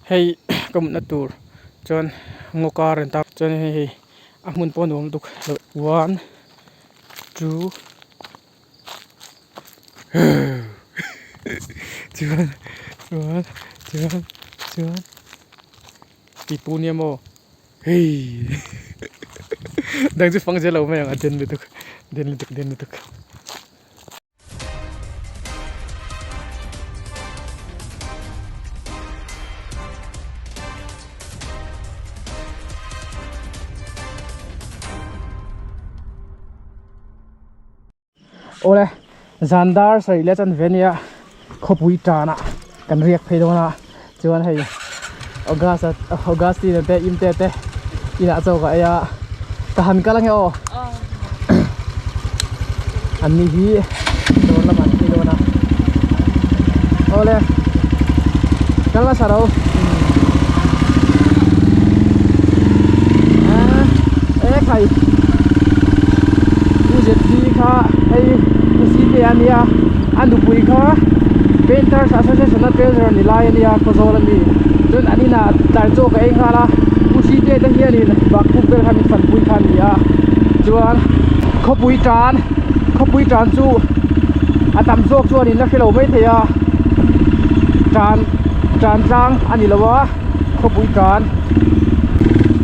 Hei ka mutna tur chuan ngaw kar an tar chuan hei hei a hmun pawh a nuam lutuk one two chuan chuan chuan chuan pipu nia maw hei dang chu fang zel lo mai ang a den lutuk den lutuk den lutuk. Awle zan dar sarih leh chanve ania khawpui tanah kan riak phei dawn a chuan hei August Augustine te Imte te inah chaw ka ei a ka han kal ange aw an ni hi dawr lamah an phei dawn a awle kal nasa lo e khai u zet hi kha hei u si te ania a nupui kha painters association a treasurer ni lai ania khawzawl ami chuan an inah tlai chaw ka ei nghal a u si te te hianin bakpuk vel kha min fanpui kha a ni a chuan khawpui tan khawpui tan chu a tam zawk chuanin la hrelo maithei a tan tan tlang a ni lo a khawpui tan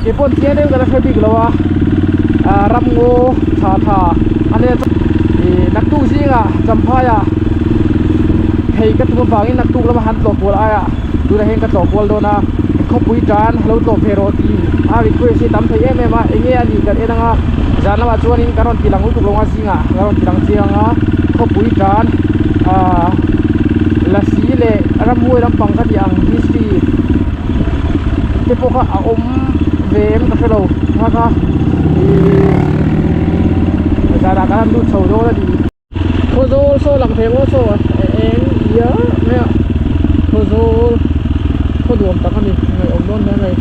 ke pawn chiang deuh ka la hre bik lo a ah ramngaw tha tha a nia ih naktuk zingah champhai ah phei ka tum avangin naktuk lama han tlawh kual aiah tunah hian ka tlawh kual dawn a khawpui tan lo tlawh ve rawh tih a request hi tam thei em em a enge a nih kan en anga zan lamah chuanin kan rawn ti lang lutuk lo a zingah kan rawn ti lang chiang a khawpui tan ah lasi leh ramhuai lampang ka tih ang history te pawh kha a awm ve em ka hrelo kha kha ihh zanah kan han lut chho dawn a ni. Khawzawl saw lang thei maw saw eng ia mai a khawzawl khaw nuam tak a ni ngaihawm dawn hle mai.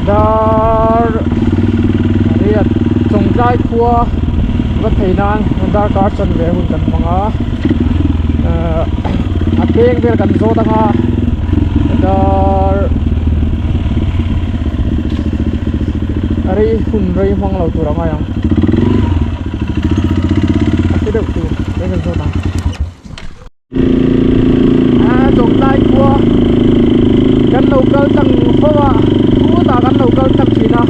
Dar riat chawngtlai khua va phei nan darkar chanve hun kan hmang a ahh a peng vel kan zawt anga dar rei hun rei hmang lo tur a ngai ang a hre deuh tur rei kan zawt ang. A chawngtlai khua kan lo kal tlang fo a khutah kan lo kal tlang thin a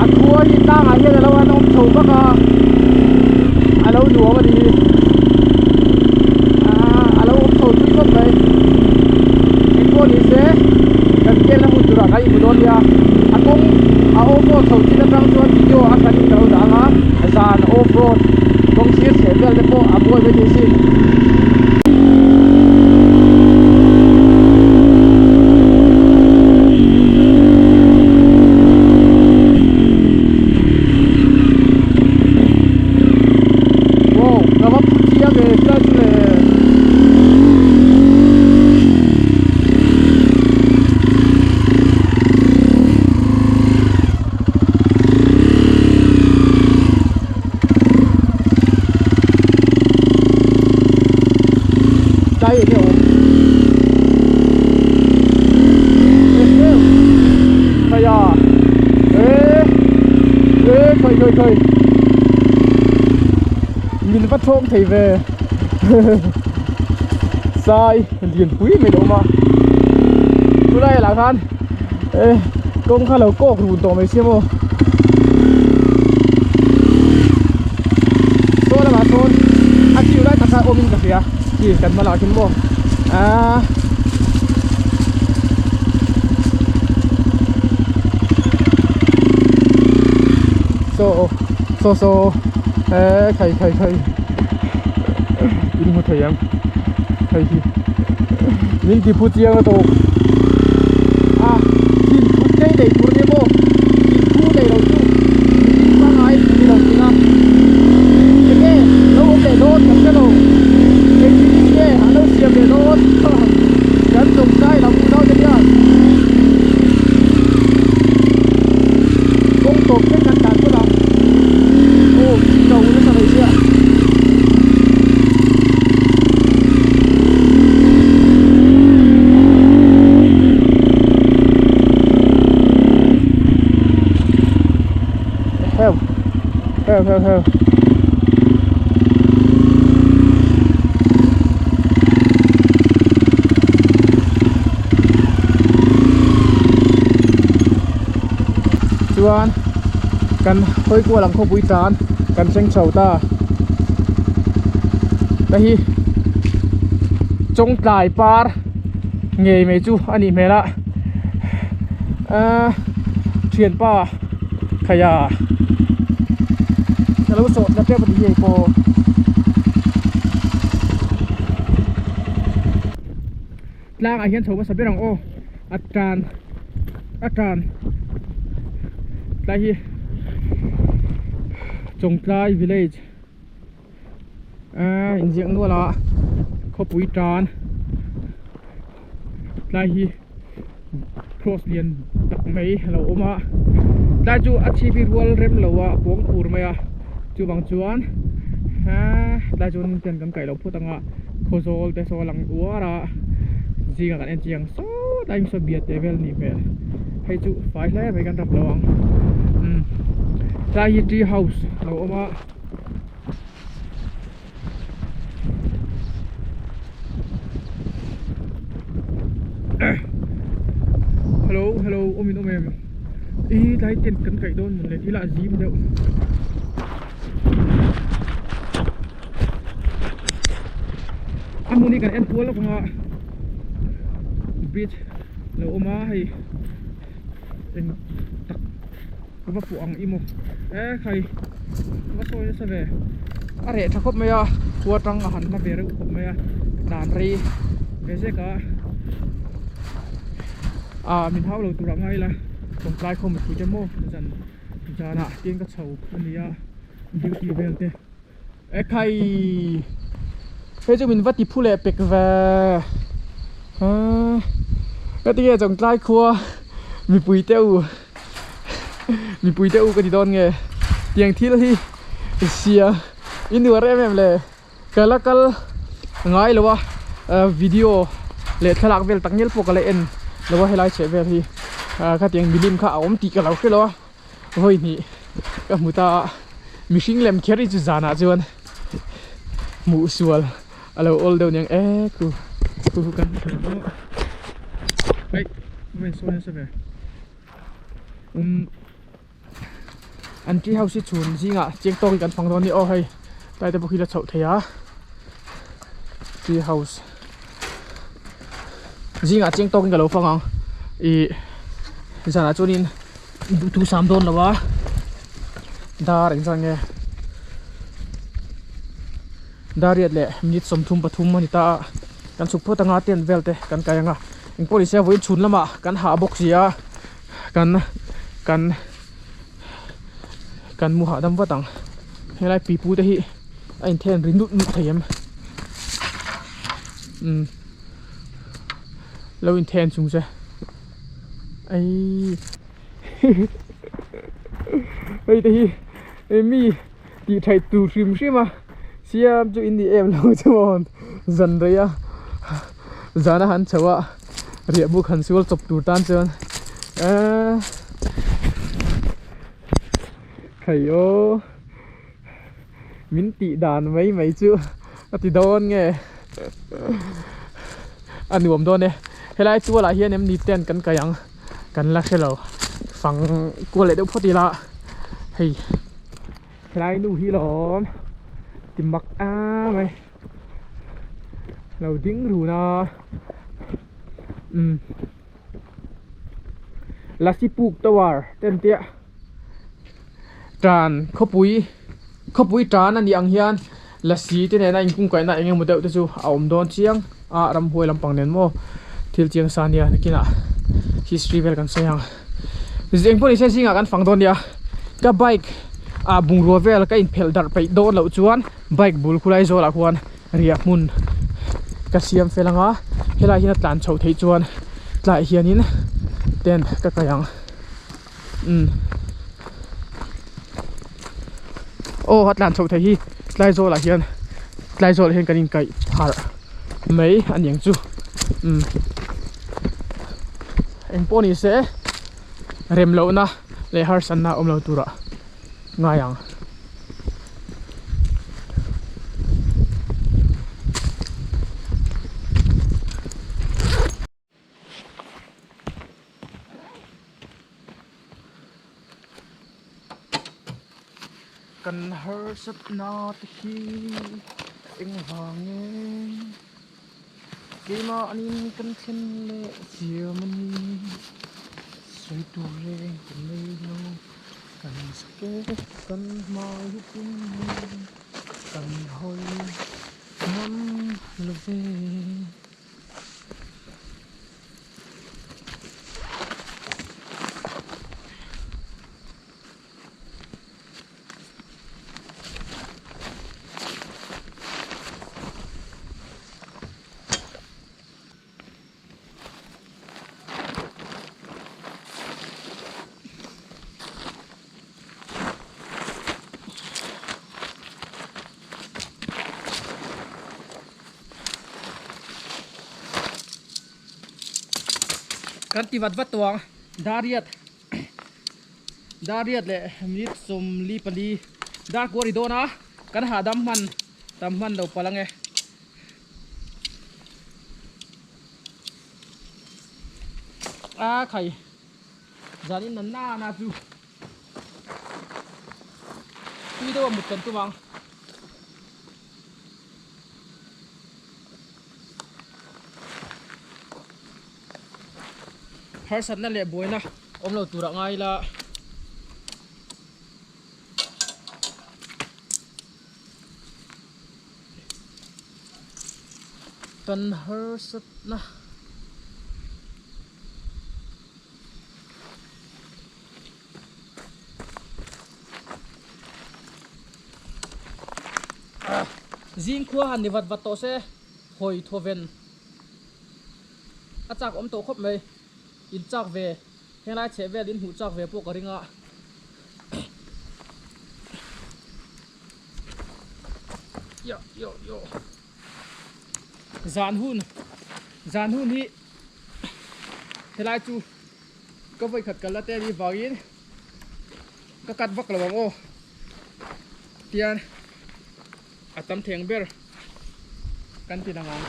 a khua hi tlangah hian alo han awm chho vak a a lo nuam a ni hi aaa a lo awm chho tui khawp mai engpawh ni se kan khelna hmun turah kan inhmu dawn nia a kawng a off road chho chin atang chuan video a hran in ka lo dah ang a zan off road kawng sir chheh vel te pawh a buai mai thei sin. Wow ka va phu chiang e tlai chu le. Chai enge awm Khaya e e khoi khoi khoi min va thawm thei ve sai lian pui mai lo awm a chulai ah khan e kawng kha lo kawk run tawh mai sia maw saw lamah sawn a chiu lai tak kha awmin ka hria chi kan hma lah khin maw aaa saw saw saw e khai khai khai in hmu thei ang hei hi min ti phu chiang a tawk a thin phut ngei nei tur nia maw thin phu nei lo chu mihring pangngai ni lo thin a enge lo awm leh dawn kan hre lo eng thil nge an lo siam leh dawn kan chawngchai lam unau te hian kawng tawp thleng kan tlan phawt ang aw chi lo nasa mai sia. Heu heu. Chuan kan hawi kual ang khawpui tan kan thleng chho ta. Hei hi Chawngtlai par ngei mai chu a nih hmel a ahh thianpa khaia ka lo sawh tla tep a ni ngei pawh. Tlangah hian chho hmasa ber ang aw a tan a tan tlai hi Chawngtlai village ahh inziak nual a khawpui tan tlai hi cross lian tak mai a lo awm a tlai chu a chhip hi rual rem lo a a pawng fur mai a chuvang chuan ahh tlai chuan ten kan kaih loh phawt ang a khawzawl te saw a lang uar a zingah kan en chiang sawt a insaw biate vel a nih hmel hei chu fai hle mai kan rap lo ang umm tlai hi tree house a lo awm a. Hello hello awm in awm em i tlai tent kan kaih dawn mawn le thil ah zim deuh a hmun hi kan en kual lawk ang a bridge lo awm a hei eng tak ka va pawh ang i maw e khai ka va sawi nasa ve a reh tha khawp mai a khua tang a han hma ve reuh khawp mai a dan rei ve zek a ah min hau lo tur ah ngai ila tawngtai khawm mipui te maw zan zanah tin ka chho a ni a duty vel te e khai hei chu min va ti phu leh pek ve aa heti nge chawngtlai khua mipui te u mipui te u ka ti dawn nge tiang thil hi sia i nuar em em le ka la kal ngai lo a video leh thlalak vel tak ngial pawh ka la en lo a helai chheh vel hi khatiang milim kha a awm tih ka lo hre lo a. Vawi hnih ka hmu ta a, mihring lem kher hi chu zanah chuan hmuh sual a lo awl deuh aniang e khu khu khu kan hmu a hei va in sawi nasa ve um an tree house hi chhun zingah chiang tawkin kan fang dawn a ni aw hei tlai te pawh khi la chhoh thei a tree house zingah chiang tawkin ka lo fang ang ih zanah chuanin duhthu sam dawn lo a dar engzat nge dar riat leh minute 33 a ni ta a kan chhuk phawt anga tent vel te kan kai anga engpawh ni se vawiin chhun lamah kan hah bawk si a kan kan kan mu hahdam vat ang helai pipu te hi a inthen ri nut nut thei em umm lo inthen chung se. Ei hei te hi mi tih theih tur hrim hrim a siam chu in ni em lo chuan zan rei a zan a han chho a riah buk han sual chawp tur tan chuan eee khai aw min tih dan mai mai chu a ti dawn nge. A nuam dawn e helai tual ah hian em ni tent kan kai ang kan la hre lo fang kual leh deuh phawt ila hei helai nu hi lawm ti mak a mai lo ding run a umm Lasipuk tower te an tia tan khawpui khawpui tan a nih ang hian. Lasi te nena inkungkaihna eng emaw deuh te chu a awm dawn chiang a ramhuai lampang nen maw thil chiang sa nia nakinah history vel kan sawi ang zeng pawh nise zingah kan fang dawn nia ka bike ah bungrua vel ka inphelh darh peih dawn loh chuan bike bul khulai zawlah khuan riah hmun ka siam fel anga helai hian a tlan chhoh theih chuan tlaiah hianin tent ka kaih ang. Umm aw a tlan chhoh theih hi tlai zawlah hian tlai zawlah hian kan inkaih pharh mai a niang chu umm eng pawh ni se rem lohna leh harsatna awm lo turah ngai ang. Kan harsatna te hi engvang nge keimahnin kan thlen leh chiam a ni sawi tur reng kan nei lo kan zak e kan hmai hupin kan hawi ngam lo ve. Kan ti vat vat tawh ang Dariat. Dar riat leh minute 44 dar kuar i dawn a, kan hahdam hman tam hman lo palh ange. A khai zanin na na na chu tui deuh a mut kan tum ang. Harsatna leh buaina awm lo turah ngai ila. Kan harsatna Zing khua han ni vat vat tawh se hawi thaw ven. A chak awm tawh khawp mai, in chak ve, henglai chheh vel in hmuh chak ve pawh ka ring a. Yo yo yo. Zan hun, zan hun hi helai chu ka vawi khat kal la te anih vangin ka cut vak lo ang aw. Tian a tam theng ber kan ti lang ang.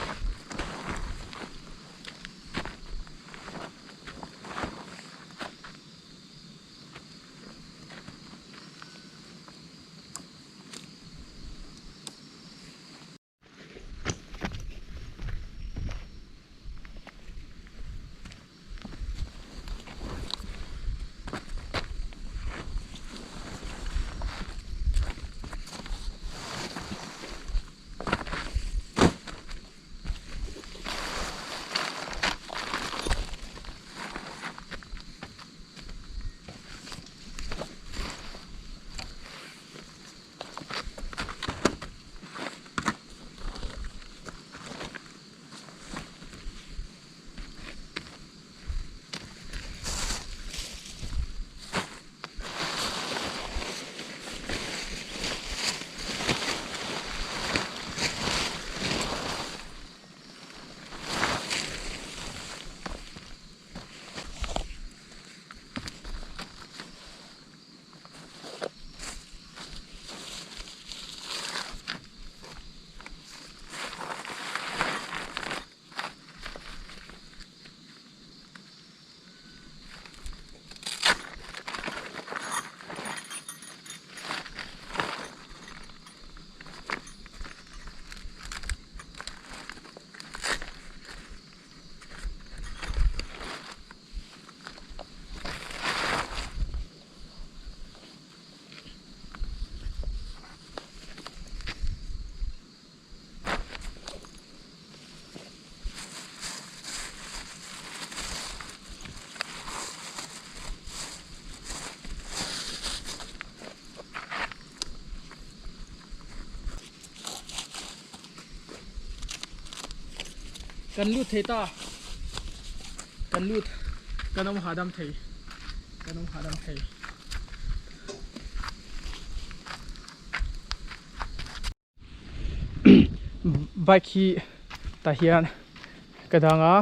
Kan lut thei ta kan lut kan awm hahdam thei kan awm hahdam thei. Bike hi tah hian ka dang a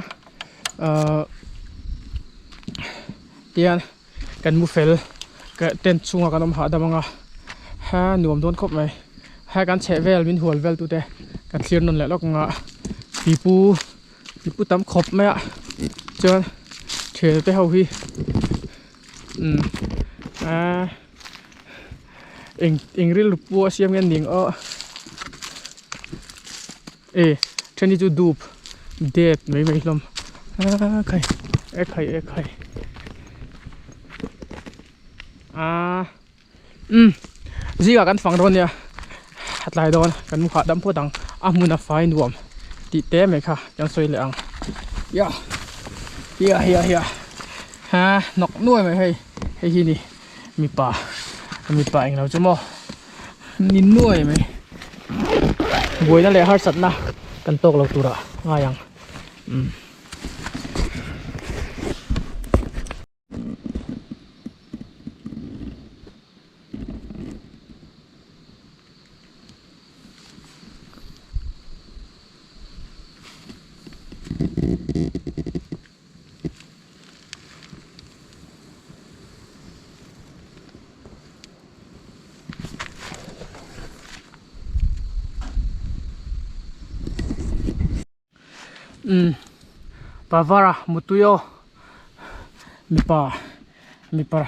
ahh tian kan mu fel tent chhungah kan awm hahdam ang a ha nuam dawn khawp mai ha kan chheh vel min hual vel tute kan thlir nawn leh lawk ang a pipu pipu tam khawp mai a chuan thian te ho hi umm ahh. Eng eng rilru pawh a siam nge ning aw e then hi chu dup det mai mai hlawm a khai e khai e khai aaa umm zingah kan fang dawn nia a tlai dawn kan mu hahdam phawt ang a hmun a fai nuam tih te mai kha kan sawi leh ang ya ya ya ya ha hnawk nuai mai hei hei hi ni. Mipa mipa englo chu maw ni nuai mai buaina leh harsatna kan tawk lo turah ngai ang umm. Umm pavara mutui aw mipa mipa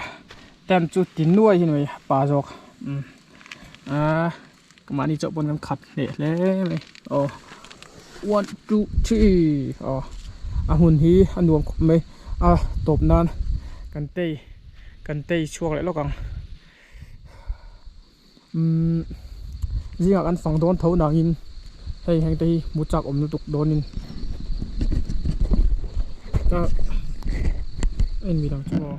tent chu ti nuai hi ni mai pa zawk umm aaa mahni chauh pawn kan khat hneh hle mai aw one two three aw a hmun hi a nuam khawp mai a tawp nan kan tei kan tei chhuak leh lawk ang umm zingah kan fang dawn tho nangin hei heng te hi hmu chak awm lutuk dawnin a en midang chu aw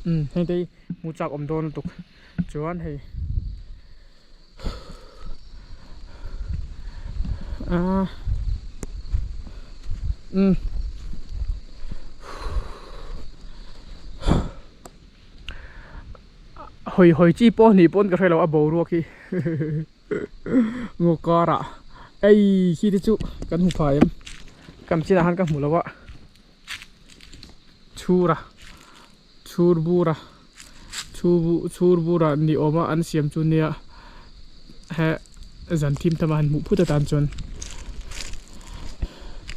umm heng te hi. Hmu chak awm dawn lutuk chuan hei ah umm hawi hawi chi pawh ni pawn ka hre lo a boruak hi ngaw karah ei khi te chu kan hmu phai em kam chinah khan ka hmu lo a chhura. Chhur bura chhu chhur bura ni awma an siam chu nia he zan thim thama han hmuh phut atan chuan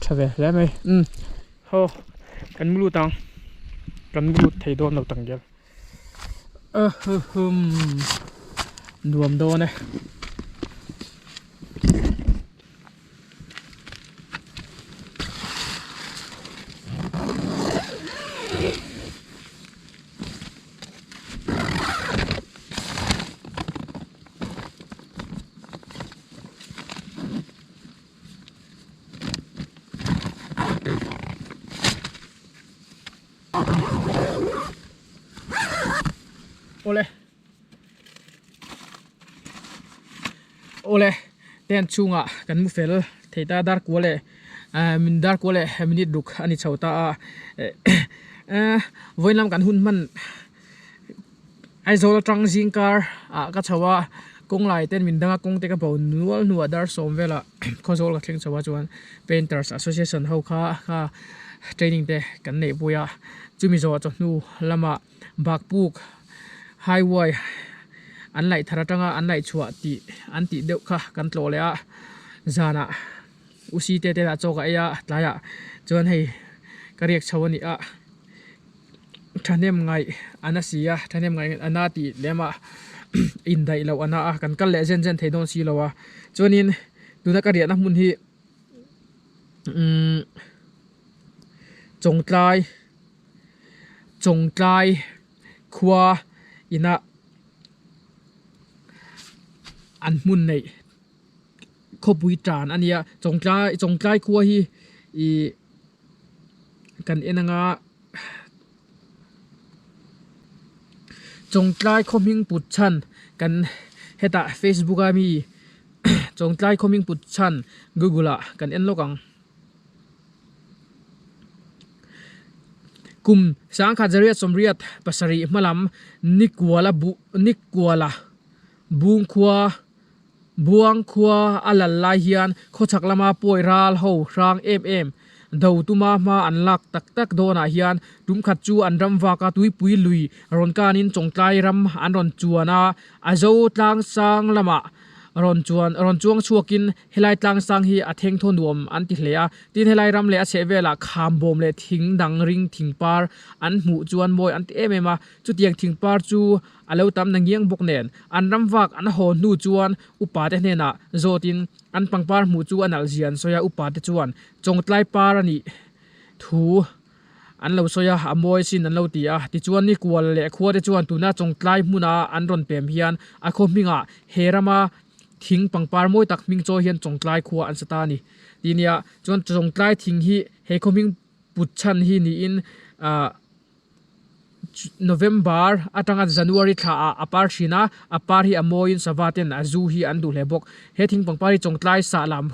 tha ve hle mai umm haw kan mu lut ang kan mu lut thei dawn lo tak ngial a huhum nuam dawn e. Awle. Awle tent chhungah kan mu fel thei ta dar kua leh ah min dar kua leh minute ruk a ni chho ta a eh vawiin lam kan hun hman Aizawl atang zing kar ah ka chho a kawng lai ten min dang a kawng te ka bo nual hnuah dar sawm velah Khawzawl ka thleng chho a chuan painters association ho kha kha training te kan neih pui a chumi zawh chawhnu lamah. Bakpuk highway an laih thar atanga an laih chhuah tih an tih deuh kha kan tlawh leh a zanah u si te te lah chaw ka ei a tlaiah chuan hei ka riak chho a ni a thahnem ngaih a na si a thahnem ngaih a na tih lem a indaih loh a na a kan kal leh zen zen thei dawn si lo a chuanin tuna ka riahna hmun hi umm Chawngtlai. Chawngtlai khua ina an hmun neih khawpui tan a nia Chawngtlai Chawngtlai khua hi ih kan en anga Chawngtlai khaw hming put chhan kan hetah facebook a mi Chawngtlai khaw hming put chhan google ah kan en lawk ang. Kum sangkhat zariat sawmriat pasarih hmalam Nikuala bu Nikuala Bungkhua Buangkhua a lal lai hian khawchhak lama pawi ral ho hrang em em do tuma hma an lak tak tak dawnah hian tumkhat chu an ram vaka tuipui lui rawn kanin Chawngtlai ram an rawn chuan a, a zo tlang sang lamah. Rawn chuan rawn chuang chhuakin helai tlang sang hi a theng thaw nuam an ti hle a. Tin helai ram leh a chheh velah kham bawm leh thing dang ring thing par an hmuh chuan mawi an ti em em a. Chutiang thing par chu a lo tam na ngiang bawk nen an ram vak an haw hnu chuan upa te hnenah zawtin an pangpar hmuh chu a nalh zia an sawi a. Upa te chuan chawngtlai par a nih thu An lo sawi a, a mawi sin an lo ti a. Tichuan ni kual leh khua te chuan tuna Chawngtlai hmuna an rawn pem hian a khaw hmingah he rama thing pangpar mawi tak hming chawi hian Chawngtlai khua an sa ta a ni. Ti nia, chuan Chawngtlai thing hi he khaw hming put chhan hi niin ah November atanga January thla ah a par thin a, a par hi a mawiin sava ten a zu hi an duh hle bawk. He thing pangpar hi Chawngtlai sah lam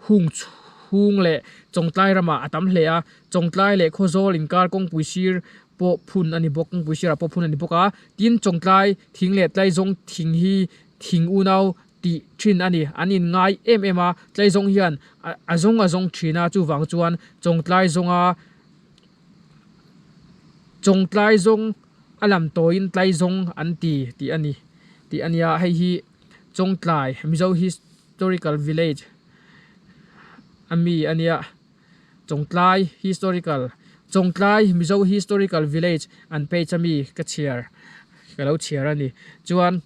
Hung chhung leh Chawngtlai ramah a tam hle a, Chawngtlai leh Khawzawl inkar kawngpui sir pawh phun a ni bawk, kawngpui sirah pawh phun a ni bawk a, tin Chawngtlai thing leh Tlaizawng thing hi thing unau tih thin a ni, an in ngai em em a, Tlaizawng hian a zawng a zawng thin a, chuvang chuan Chawngtlai zawnga Chawngtlai zawng a lam tawiin Tlaizawng an ti tih a ni tih a nia, hei hi Chawngtlai Mizo Historical Village a mi a nia Chawngtlai Historical Chawngtlai Mizo Historical Village an page a mi ka chhiar ka lo chhiar a ni chuan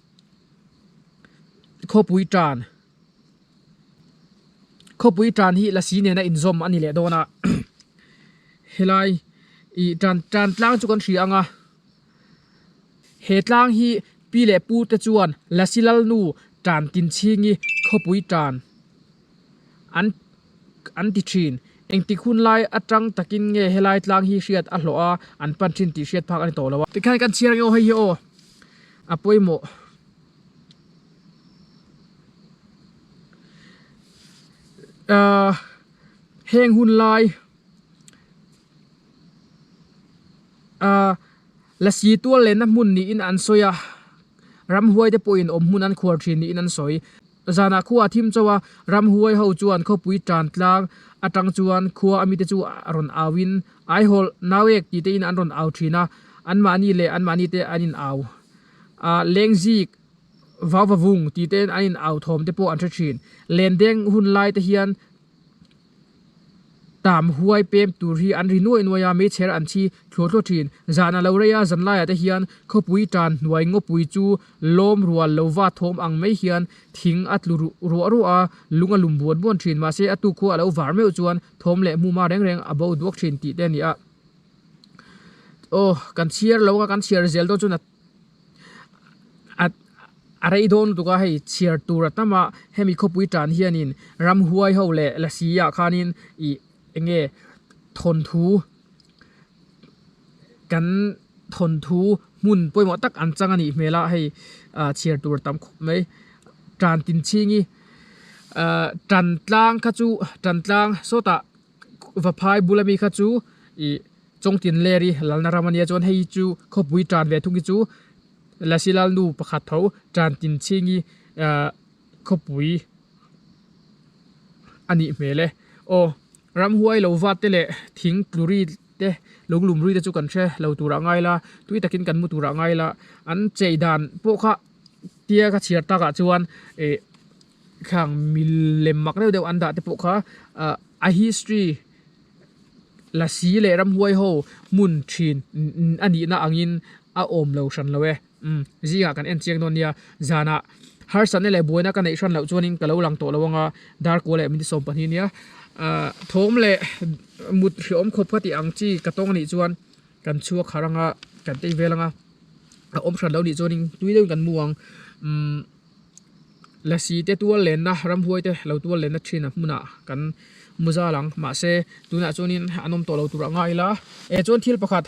khawpui tan khawpui tan hi lasi nena inzawm a ni leh dawn a helai ih tan tan tlang chu kan hria ang a. He tlang hi pi leh pu te chuan Lasi Lalnu tan Tinchhingi khawpui tan an an ti thin. Engtik hun lai atang takin nge helai tlang hi hriat a hlawh a, an pan thin tih hriat phak a ni tawh lo a. Tikhian kan chhiar ang e aw hei hi aw a pawimawh. Ahh heng hun lai. Ahh lasi tual lenna hmun niin an sawi a, ramhuai te pawhin awm hmun an khuar thin niin an sawi. Zanah khua a thim chauh a, ramhuai ho chuan khawpui tan tlang atang chuan khua a mite chu a rawn au in Aihawlh, Nauek tih te in an rawn au thin a, anmahni leh anmahni te an in au. Ahh Lengzik, Vauvavung tih te in an in au thawm te pawh an hre thin. Lendeng hun lai te hian. Tam huai pem tur hi an ri nuai nuai a, meichher an chhi thluah thluah thin. Zan a lo rei a, zan laiah te hian khawpui tan hnuai ngawpui chu lawm rual lo va thawm ang mai hian thing a tlu ruah ruah a, lung a lum buan buan thin. Mahse a tuk khua a lo var meuh chuan thawm leh hmuma reng reng a bo duak thin tih te a ni a. Aw, kan chhiar lo a, kan chhiar zel dawn chuan a. A rei dawn lutuk a hei chhiar tur a tam a hemi khawpui tan hianin ramhuai ho leh lasi ah khanin ih eng nge thawnthu kan thawnthu hmun pawimawh tak an chang a nih hmel a hei ah chhiar tur a tam khawp mai tan tin chhingi ah tan tlang kha chu tan tlang sawtah Vaphai bula mi kha chu ih Chawngtin ler i lalna ram a nia chuan hei chu khawpui tan ve thung hi chu Lasi Lalnu pakhat tho tan tin chhing i ahh khawpui a nih hmel e. Aw ramhuai lo vat te leh thing tlu ri te lunglum ri te chu kan hre lo turah ngai la tui takin kan mu turah ngai la an chei dan pawh kha tia ka chhiar takah chuan ih Khang milem mak deuh deuh an dah te pawh kha ah a history lasi leh ramhuai ho hmun thin a nihna angin a awm lo hran lo e umm zingah kan en chiang dawn nia zanah harsatna leh buaina ka neih hran loh chuanin ka lo lang tawh lo anga darkua leh minute 12 nia ah thawm leh mut hreawm khawp kha tih ang chi ka tawng anih chuan kan chhuak harh anga kan tei vel anga a awm hran lo nih chuanin tui deuhin kan mu ang umm. Lasi te tual lenna ramhuai te lo tual lenna thin a hmunah kan mu zal ang mahse tunah chuanin an awm tawh lo tur a ngai ila eh chuan thil pakhat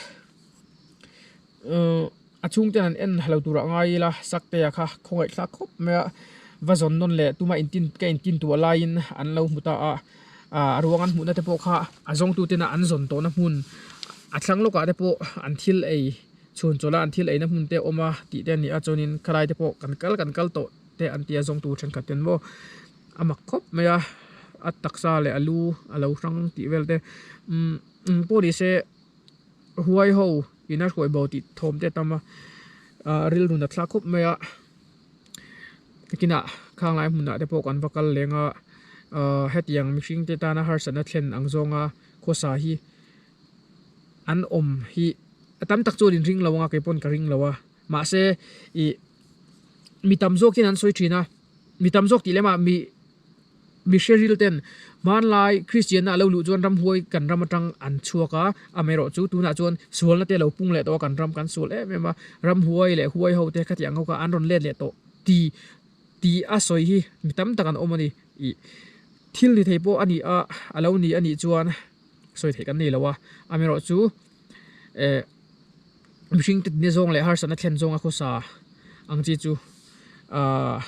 uhh a chhungten an en lo tur a ngai ila saktea kha khawngaih thlak khawp mai a va zawn nawn leh tuma intin ka intin tuah laiin an lo hmu ta a ah a ruang an hmuhna te pawh kha a zawngtu tena an zawn tawhna hmun a thlang lawkah te pawh an thil ei. Chhun chawlh a an thil eina hmun te a awm a tih te a ni a chuanin khalai te pawh kan kal kan kal tawh te an ti a zawng tur thenkhat ten maw a mak khawp mai a a taksa leh a lu a lo hrang tih vel te umm eng pawh ni se huai ho in a hruai bo tih thawm te a tam a ah rilru nat thlak khawp mai a. Nakinah khanglai hmunah te pawh kan va kal leng a, ahh hetiang mihring te tana harsatna thlen ang zawnga khawsa hi an awm hi a tam tak chuan in ring lo anga kei pawn ka ring lo a mahse ih mi tam zawk hian an sawi thin a mi tam zawk tih lemah mi mi hre ril ten hmanlai Kristianna a lo luh chuan ramhuai kan ram atang an chhuak a amaherawh chu tunah chuan sualna te a lo pung leh tawh a kan ram kan sual em em a ramhuai leh huai ho te khatiang ho kha an rawn let leh tawh ti tih a sawi hi mi tam tak an awm a ni ih thil ni thei pawh a ni a a lo ni a nih chuan sawi theih kan nei lo a amaherawh chu eh mihring te ni zawng leh harsatna thlen zawng a khawsa ang chi chu ahh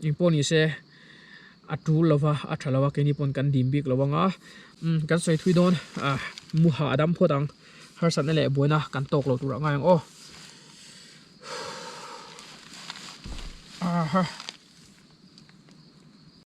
eng pawh ni se a tul lo va a tha lo a keini pawn kan dim bik lo ang a umm kan sawi thui dawn ah mu hah a dam phawt ang harsatna leh buaina kan tawk lo tur ah ngai ang aw. Aha.